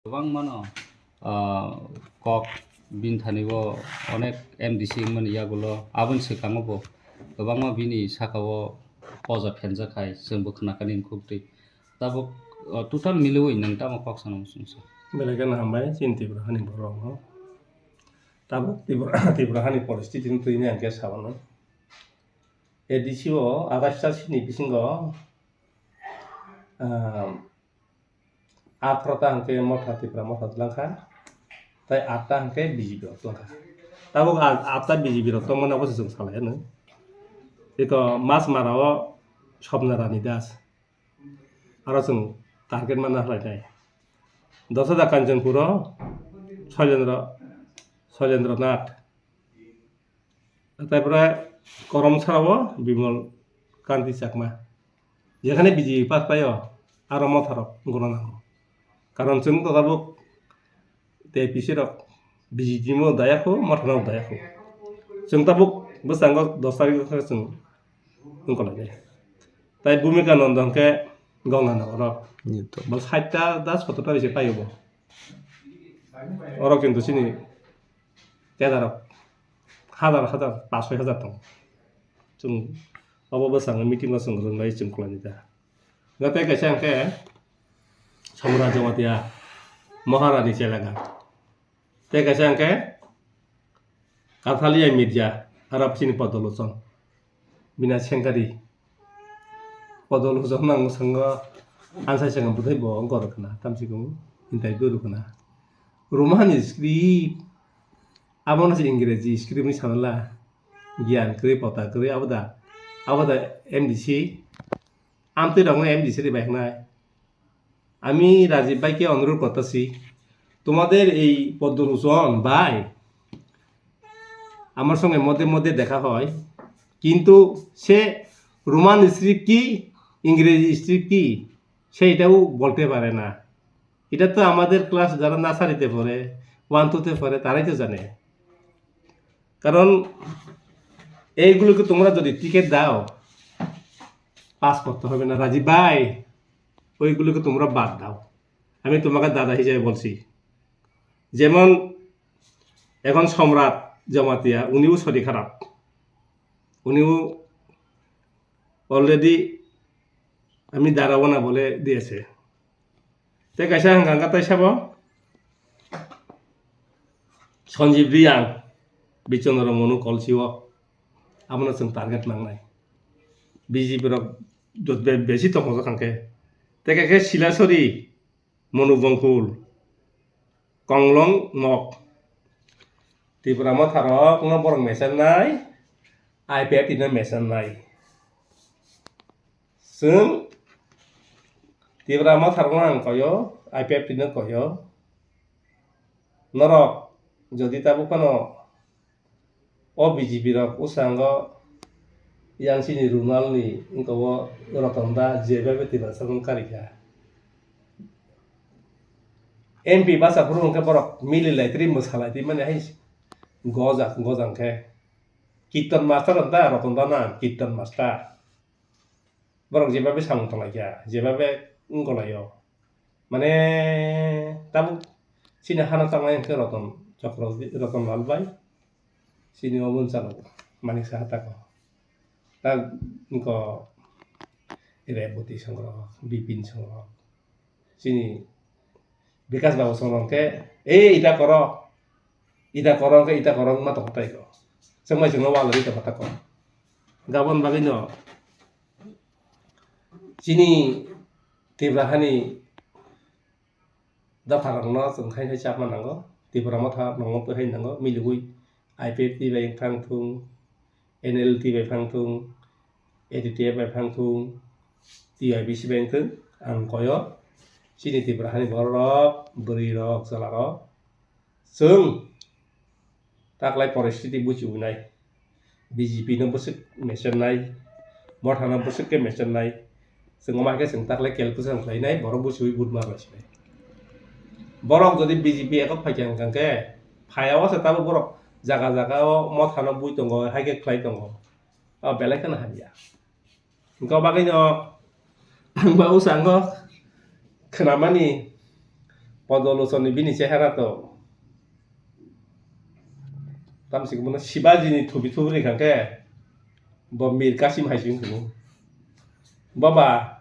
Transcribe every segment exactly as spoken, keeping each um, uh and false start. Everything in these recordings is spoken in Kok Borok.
Kwbangmano, ah, kok bini thani o onek M D C wngmani yagulo aboni swkango bo kwbangma bini saka o poja phenjak hai chwngbo khwnakani wngkhuktwi. Tabuk, ah, total miliwi nwng tamo kok sana muchungsa? Belai kheno hambai chini Tripura hani borok no. Tabuk Tripura, Tripura hani poristiti no twi hwnkhe sabano. A D C o athais ta sini bisingo, ah, atharo ta hwnkhe Motha Tripura Motha twlangkha, tei atta hwnkhe B J P rok twlangkha. Tabuk a-, atta B J P rok tongmani abo se chwng salai anw. Eko Machmara o Swapna Rani Das. Aro chwng target ma nahlainai. Dosada Kanchanpur o Shailendra, Shailendra Nath. Taipore Korom Sara o Bimal Kanti Chakma. Jekhane B J P pass paio, aro Motharok wngna nango. Karon chwng to tabuk tei A P C rok B J P mo dayakho, Mothano dayakho. Chwng tabuk bwskango dos tarikh khe chwng wngkolainai. Tai Bhumika Nanda hwnkhe Ganga Nagar o. Bo sait ta da sotor ta bisi paio bo. Oro kintu chini kedarok hazar hazar, paanch soi hazar tongo. Chwng obo bwskango meeting o chwng rwnai chwng khlainai da. Hwnkhe tei kaisa hwnkhe Somraj Jamatia, Maharani Chelaga. Tei kaisa hwnkhe Kathalia Mirza, aro chini Podolochon, bini sengkari. Podolochon nang sango, ansai sango bwthai bo wngkha rw khna, tamsi kung hintai duru khna. Romani script, abono se Ingreji script ni sanala, giyan kwrwi, pota kwrwi, aboda, aboda M D C, amtwi rokno M D C ri bai hnai. আমি রাজীব ভাইকে অনুরোধ করতেছি, তোমাদের এই পদ্মলোচন ভাই আমার সঙ্গে মধ্যে মধ্যে দেখা হয়, কিন্তু সে রোমান স্ক্রিপ্ট কি, ইংরেজি স্ক্রিপ্ট কি, সে এটাও বলতে পারে না। এটা তো আমাদের ক্লাস যারা নার্সারিতে পড়ে, ওয়ান টুতে পড়ে, তারাই তো জানে। কারণ এইগুলোকে তোমরা যদি টিকিট দাও, পাস করতে হবে না। রাজীব ভাই, ওইগুলোকে তোমরা বাদ দাও। আমি তোমাকে দাদা হিসেবে বলছি। যেমন এখন সম্রাট জমাতিয়া, উনিও শরীর খারাপ, উনিও অলরেডি আমি দাঁড়াবো না বলে দিয়েছে। Tei kaisa hwnkha hwnkha tei sabo Sanjeev Reang, Bichandra Manu Kolsi o, abono chwng target nangnai. B J P rok jot be-, besi tongmosok hwnkhe. Tei khe Silasori, Manu Bongkul, Konglong Mok, Tipra Motha rok no borok mechannai, I P F T no mechannai. Chwng Tipra Motha rokno ang koyo, I P F T no koyo. Norok jodi tabuk phano o B J P rok bwskango yang chini Runal ni wngkha o Roton Da jebabe Tiprasa rok karikha. M P bacha phuru hwnkhe borok mililai twi mwsalai twi mani hai gojak gojang khe. Kirtan master da Roton Da na kirtan master. Borok jebabe samung tanglaikha, jebabe wngkolaio. Mane tabuk chini hano tangnai hwnkhe Roton Chokro, Roton Lal bai. Chini o mwnchalo Manik Saha tako. Tak wngkha Reboti songrok, Bipin songrok. Chini Bikash Babu songrok khe, "Ei, ita koro, ita koro," hwnkhe ita koro wngma tongo tei ko. Chwngbai chwngno walrwi tongkha tako. Gabon bagwino chini Tripura hani dopharokno chwng hai hai chapma nango. Tripura Motha nongo twi hai nango, miliwi I P F T bai wngthang thung, N L T bai wngthang thung, A D T F bai wngthang thung, T Y B C bai wngthang, ang koyo chini Tripura hani bororok, bwrwirok, chwlarok, chwng taklai poristiti buchiwinai. B J P no bwswk mechannai, Motha no bwswk khe mechannai. Chwng omo hai khe chwng taklai calculation khlainai, borok buchiwi vote ma rwlaisnai. Borok jodi B J P ekok phaikha hwnkha khe, phaiya o se tabuk borok jaga jaga o Motha no bui tongo, hai khe khlai tongo. O belai kheno hamya. Wngkha bagwino ang ba usango khwnamani Podolochon ni bini chehara to tamsik bono Shivaji ni thubi thubri kha khe bo Mir Kasim hai se wngkhe bo. Baba,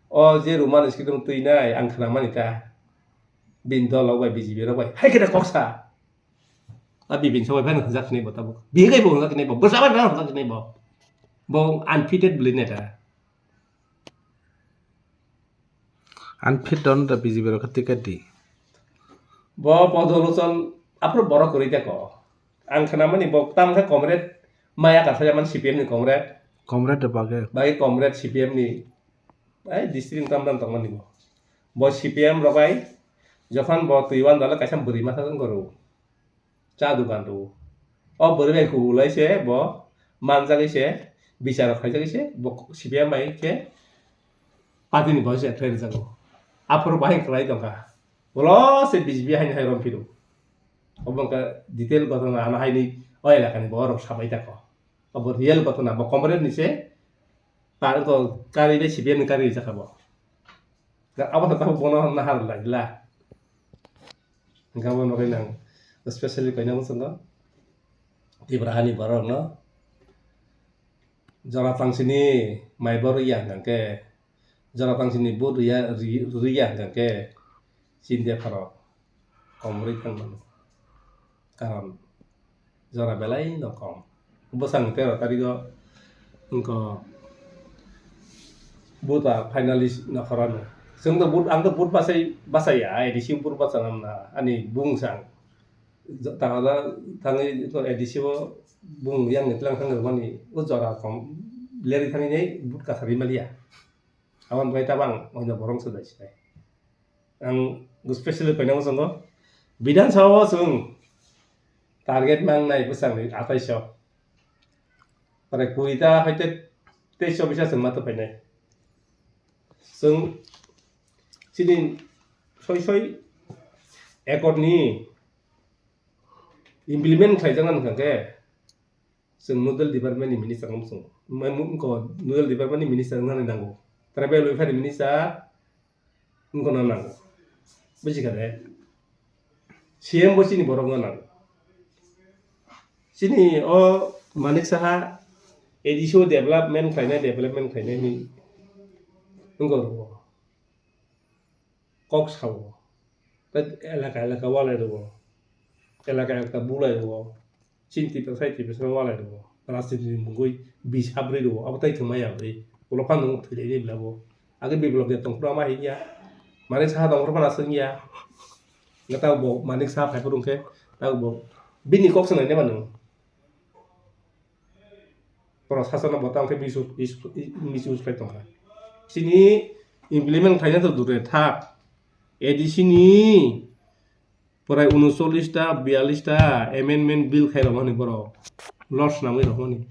o je Roman script no twi nai ang khna mani ta. Bini dol rok bai B J P rok bai hai khe da kok sa. A Bipin Sawai phano hwnjak sinai bo tabuk. Bihikai bo hwnjak sinai bo. Bwsa bai phano hwnjak sinai bo. Bo unfitted bwlwi neta. Unfit don da B J P rok khe ticket di. Bo Podolochon aphuru borok kwrwi ta ko. Ang khna mani bo tamo khe comrade maya kathai man C P M ni comrade. Comrade de bagwi. Bagwi comrade C P M ni. Ai district tam tam tong mani bo. Bo C P M rok bai jokhon bo twi wan dala kaisa bwrwi masa jang goro. Cha dukan rwo. O bwrwi bai kubulai se bo manjagwi se bichar khaijagwi se bo C P M bai khe party ni bo se khlai rwjago. Aphuru bahai kwlai tongkha. Ulo se B J P haino hai romphiro. Obo wngkha detail ghotona ano haini o elakani borok sabai tako. Obo real ghotona bo comrade ni se ta wngkha kari bai C P M ni kari rijak bo. Abo to tabuk bono nahar lai la. Hingke abo nogoi nang specially koina muchungo Tipra hani borok no jora tangsini mai bo rwya hingke jora tangsini bo rwya ri-, rwya hingke chinde pharo kom rwi thang mano. Karon jora belai no kom. Bwsang tero tarigo wngkha vote a finalist naphorano. Chwng to vote, ang to vote bachai, bachaya, A D C vote bachana mna ani bung sang. Tangala thangwi to A D C o bung yang ni tlang thang mani o jora kom leri thangwi nei vote kasari maliya. Aboni bai tabang oino borong se dai sinai. Ang specially koina muchungo Bidhan Sabha o chwng target mangnai bwsakni atai so. Pare kuri ta hoite teis chobis chwng ma to painai. Chwng chini soi soi accord ni implement khlaijaknani hwnkhe chwng nodal department ni minister no chwng, nodal department ni minister wngna nango, tribal welfare ni minister wngna nango, buji kha de? C M bo chini borok wngna nango, chini o Manik Saha A D C o development khlainai, development khlainai ni wngkha o. Kok sao. Tei elaka elaka walai rwo. Elaka elaka bulai rwo. Chini twi bwsai twi bwsai walai rwo. Rajniti ni mungwi bis habri rwo. Abo tai thwngmaya bwrwi. Ulo phano thwilai ni bwlabo. Age biplop de tongphuru ama hinya. Manik Saha tongphuru phano aswkya. Nga tabo bo Manik Saha phaiphuru hwnkhe tabo bo bini kok swngnai neba nwng. Borok sasana bo tamo khe misuse, misuse khlai tongkha. Chini implement khlaina to dure thak. A D C ni prai unocholish ta, biyalish ta amendment bill khairok mani borok. Loss nangwi rok mani.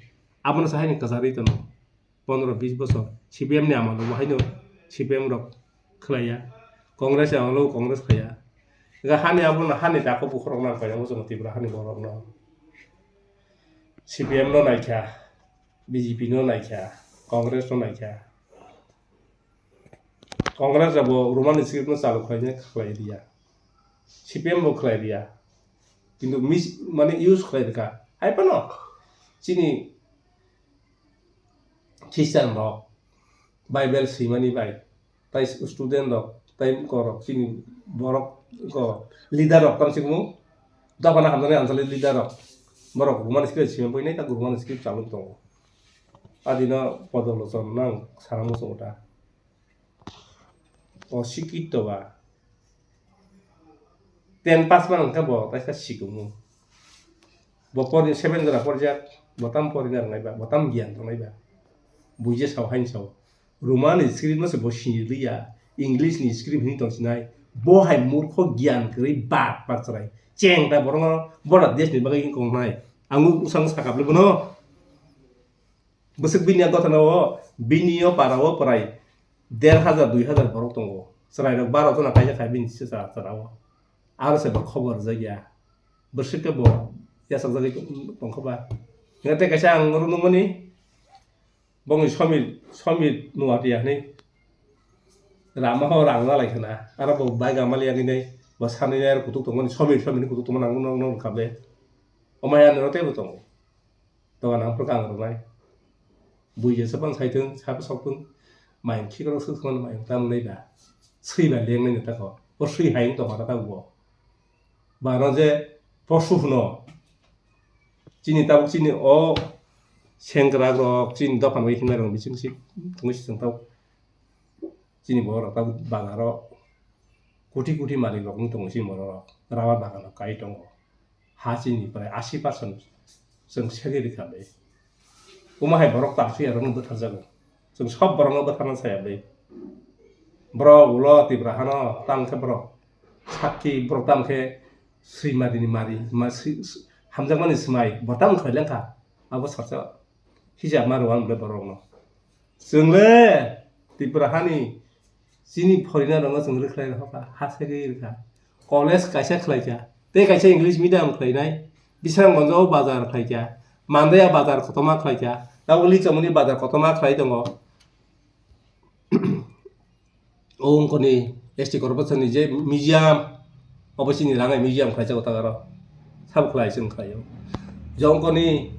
Abono sahaini kwcharwi tono. Pondro bis bosor. C P M ni amalo bo haino C P M rok khlaiya. Congress ni amalo Congress khlaiya. Ga hani abono hani dakho bukhorok nang paina muchungo Tripura hani borokno. C P M no naikha, B J P no naikha, Congress no naikha. Congress rok bo Roman script no chalu khlaina khlai diya. C P M bo khlai diya. Kintu mis-, mane use khlai rwkha. Hai phano chini Christian rok Bible swimani bai, tai student rok, tai korok chini borok ko leader rok tamsik mung dophano hamjaknai anchalik leader rok borok Roman script simi poinai ta Roman script chalok tongo. Adino podolochon nang sana muchungo ta. O sikitto ba. Ten pass man wngkha bo taisa sikungo. Bo porni seven jora porjak, bo tam porina rwnai ba, bo tam giyan tongnai ba. Buije sao haini sao. Roman ni script no se bo sini liya, English ni script hini tong sinai. Bo hai murkho giyan kwrwi bak bak chwrai. Cheng ta borok no bora desh ni bagwi wng kong nai. Ang usang sakap le bono. Bwswk bini a gotana o, bini o para o prai der hajar, dui hajar borok tongo. Chwrairok baro jona kaisa khai bini se chwra, chwra o. Aro se bo khobor rwjak ya. Bwswk khe bo yachakjagwi tongkha ba. Hingkhe tei kaisa ang oro nukmani, bongni Somir, Somir Nuatia hinwi. Rama ho rang na lai khna. Aro bo bai gama liya ni nai. Bo sani nai aro kutuk tongmani, somi somi ni kutuk tongmani ang nong nong kha be. Omaya nero tebo tongo. Dogan ang pwrwk ang rwnai. Buiya se bang saitwng, sabo soktwng. Mayung khikrok swk swk mayung tam nai ba. Swi ba leng nai ta ko. Bo swi hayung tong kha ta bo. Bano je posu hwno. Chini tabuk chini o sengkrak rok, chini dophano hinai rok bising si tongwi si tong tabuk. Chini borok rok tabuk bazaro koti koti malik rok wng tongo chini borok rok. Rubber bagan rok kai tongo. Ha chini prai asi percent chwng segwi rwkha bai. Omo hai borok tang phiya rokno bwtharjago. Chwng sob borokno bwtharna saya bai. Borok ulo Tipra hano tang khe borok sakki borok tang khe swi madini mari ma swi hamjakmani swmai bo tamo khlai lengkha abo saksa hijab ma rwang ble borokno. Chwng le Tipra hani chini phorinai rokno chwng rwkhlai rwkha ha segwi rwkha. College kaisa khlaikha, tei kaisa English medium khlainai, Bisramganjo o bazar khlaikha, Mandaya bazar kotorma khlaikha, tabuk Lichomoni bazar kotorma khlai tongo. O wngkoni S T corporation ni je museum, obo chini rangai museum khlaijago ta aro, sabo khlai chwng khlaio. Jongkoni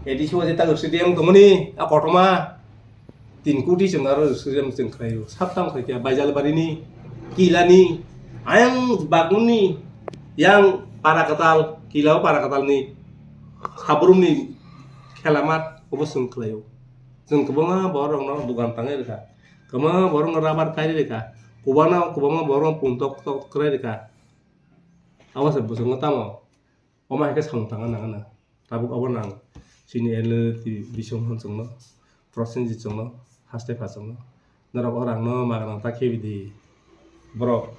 A D C o je tago stadium tongmani a kotorma, tin koti chwng aro stadium chwng khlaio, sabtang khlaikha Baijalbarini, Kilani, ayang bagmani, yang para kwtal, Kila o para kwtalni, Sabrumni khela mat, obo chwng khlaio. Chwng kwbangma borok rokno dogan tangwi rwkha, kwbangma borok rokno rubber kai rwkha, kwbangma kwbangma borok rokno pum tok tok kwrai rwkha. Abo se bwswkno tamo? Omo hai khe samung tangna nangano. Tabuk obo nang chini L T bising hwn chwngno, Prosenjit chwngno, haste pha chwngno. Norok o rangno magrang ta khe bidi. Borok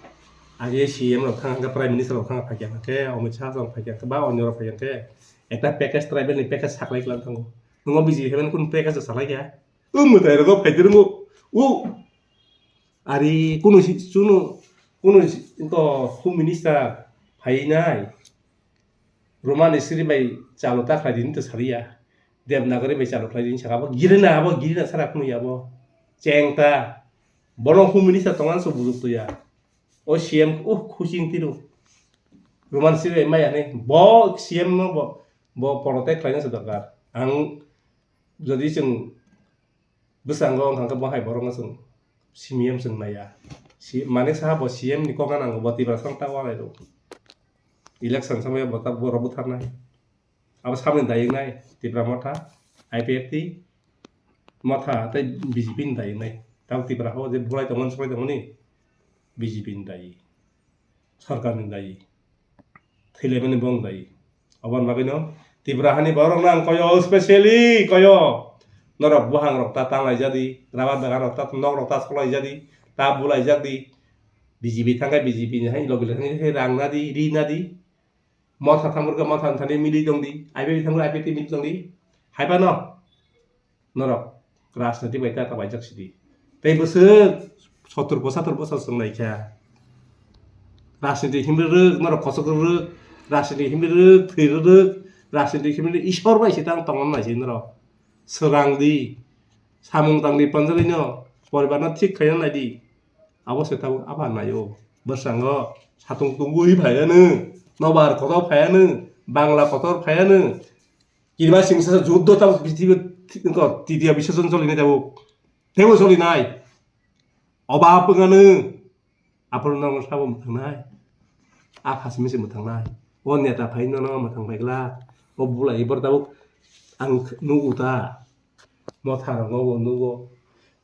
age C M rok thang khe, Prime Minister rok thang khe, Amit Shah rok thang khe, ba onyo rok thang khe, ekta package, tribal ni package saklai klan thango. Nungo B J P haino kunu package saklai kha? O mwtai rok phai rwngo. O ari kunu si-, chunu, kunu si-, to Home Minister phai nai. Roman Isri bai chalo ta khlai di hinwi to saliya. Devanagari bai chalo khlai di hinwi saka bo girina, abo girina sara khunu ya bo. Cheng ta. Bono Home Minister tongan so bujuk to ya. O C M, uh, khuching tiro. Roman Isri bai maya ni. Bo C M no bo, bo porote khlaina se dorkar. Ang jodi chwng bwskango wngkha khe bo hai borokno chwng simi em chwng naiya. Si, Manik Saha bo C M ni kok nango, bo Tiprasano ta walai rw. Election samaya bo ta borok butharnai. Abo samni dayiknai Tipra Motha, I P F T Motha tei B J P ni dayiknai. Tabuk Tipra o je bulai tongmani, suklai tongmani B J P ni dayi. Sarkar ni dayi. Thwilaimani bong dai. Oboni bagwino Tipra hani borok nang koyo, specially koyo. Norok buhang rok ta tanglai jadi, rubber bagan rok ta, nok rok ta soklai jadi, ta bulai jak di. B J P thangkhe B J P ni hai logi logi hai rang nadi, ri nadi. Motha thangkhe motha thani mili tong di, I P F T thangkhe I P F T mili tong di. Hai phano. Norok rajniti bai ta kabaijak sidi. Tei bwswk sotur posatur bosor chwng naikha. Rajniti himri rwk, norok kochok rwk, rajniti himri rwk, thwi rwk, rajniti himri rwk, Ishwar bai se tang tongna nai se norok. Swrang di, samung tang di panjari no, poribar no thik khaina nai di. Abo se tabuk apha nai o. Bwskango satung tungwi phai ano, nobar kotor phai ano, bangla kotor phai ano. Kirima singsa juddo tabuk prithibi titiya biswajon choli nai tabuk. Tebo choli nai. Oba pwngano. Aphuru no sabo mwthang nai. A phasimi se mwthang nai. O neta phai no no mwthang phai glak. O bulai bor tabuk ang nugu ta. Motha rongo o nugo.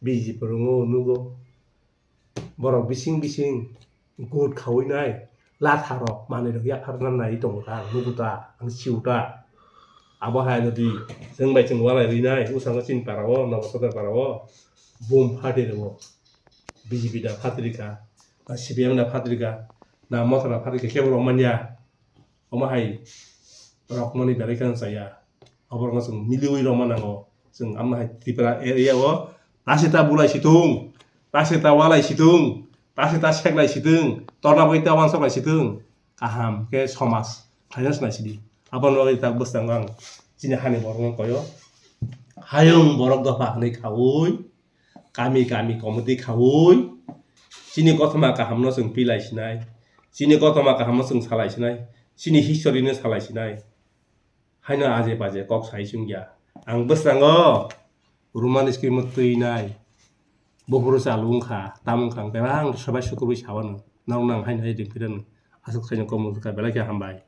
B J P rongo o nugo. Borok bising bising good khawi nai, latha rok manwi rok yapharna nai tongo ta, ang nugo ta, ang sio ta. Abo hai jodi chwng bai chwng walai rwi nai, bwskango chini para o, Nobo Sodor para o, bum phatwi rwo, B J P da phatwi rwkha, na C P M da phatwi rwkha, na Motha da phatwi rwkha, kebo rw manya. Omo hai rokmani belai kheno chaya. Oborokno chwng miliwi rwma nango. Chwng omo hai Tripura area o tase ta bulai situng, tase ta walai situng, tase ta seklai situng, torna bai ta wansok lai situng. Kaham khe somaj khlaina se nai sidi. Aboni bagwi tak bwskango ang chini hani borokno koyo. Hayung borok dopha hwnwi khaui, kami kami committee khaui, Chini kothoma kahamno chwng pilai sinai, chini kothoma kahamno chwng salai sinai, chini history no salai sinai. Haino aje baje kok sai chwngya. Ang bwskango Roman script no twi nai. Buphuru chalu wngkha, tam wngkha, ang bebak ang sabai sukurwi sawano. Nang nang haino hai rimphirano. Aswk khaino komung wngkha, belai khe hambai.